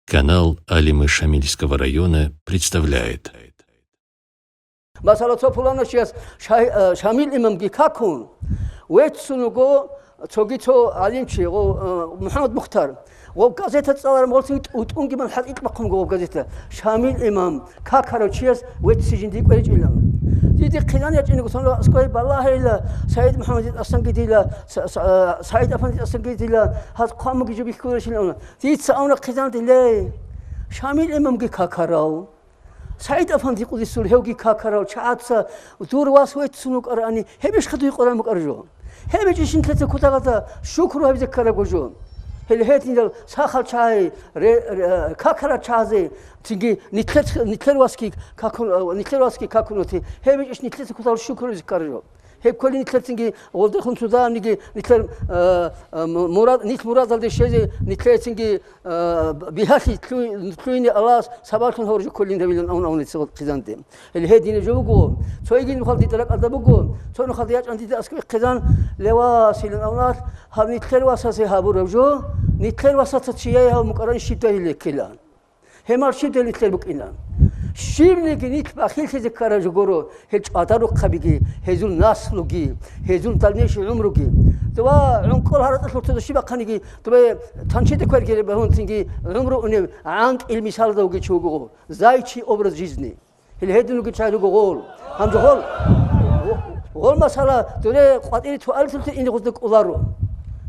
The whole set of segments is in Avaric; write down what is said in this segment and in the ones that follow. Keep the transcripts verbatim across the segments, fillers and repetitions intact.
Канал Алимы Шамильского района представляет. Масала, цо пуланав чияс Шай-, э, Шамил имамги какун, веццун вуго цоги цо гӀалимчи, гъов, э, МухӀаммад Мухтар. Гъов газета цӀаларан гъолцин тӀутӀунги ман хӀатӀикь бахъун гъов газета. Шамил имам какарав чияс вецци жинди кӀвечӀилан. Диде хъизан ячӀинаго сон аскӀой балагьейила, Саид МухӀаммадил асанги дила, Са-, Са-, э, Саид Афандил асанги дила, гьаз хъвамуги жо бихьуларищилан. Дица авна хъизан дилей. Шамил имамги какарав. СагӀид Афанди къудисул гьевги какарал чагӀаца дур вас веццун вукӀарани, гьебищха дуй къваран букӀар жо? Гьеб ичӀищ нилъеца кутакалда шукру гьабизе ккарабго жо. Гьел гьединал сахал чагӀи, ре-, ре-, какарал чагӀазе, цинги нилъер, нилъер васги какун, нилъер васги какун вати, гьеб ичӀищ нилъеца кутакалда шукру гьабизе ккараб жо? Гьеб кколин нилъецинги гъолдехун цо заманги нилъер, э, э, му-, мурад, нилъ мурадалде щвезе нилъецинги, э, б-, бигьалъи лъуй-, лъугьине Аллагьас сабаблъун гьоржи кколин гьавилан авун авуница хъизанде. Гьел гьединаб жо буго. Цойги нухалъ дида ракӀалда буго. Цо нухалда ячӀан дида аскӀове хъизан левас гьилан авуналъ, гьаб нилъер васасе гьабураб жо, нилъер васаца чияе гьав мукӀаран щибдай гьеле ккелан. Гьемал щиб дел нилъер букӀина? Щибниги нилъ бахиллъизе ккараб жо гуро, гьел чӀвадарухъабиги, гьезул наслуги, гьезул дальнейший гӀумруги. Дова гӀункъол гьаратӀа лъуртазда щиб бахъаниги, дова танчида кверги багьун цинги гӀумру унев гӀанкӀил мисалда вугев чи вуго, зайчий образ жизни. Гьел гьедин вугев чагӀи руго гъол. Гьанже гъол, гъол масала, дуре къватӀире туалеталъе ине гъузда кӀоларо.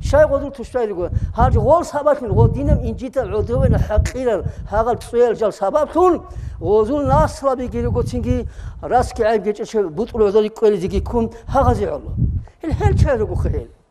Щай гъозул туштай руго? Гьанже гъол сабаблъун, гъодинаб инжитал гӀодове хӀакъирал гьагъал цӀуял жал сабаблъун, гъозул наслабиги руго цинги расги гӀайб гечӀечӀеб бутӀрул гӀодоре кӀвелизеги ккун гьагъазе гӀоло. Гьел гьел чагӀи ругоха гьел.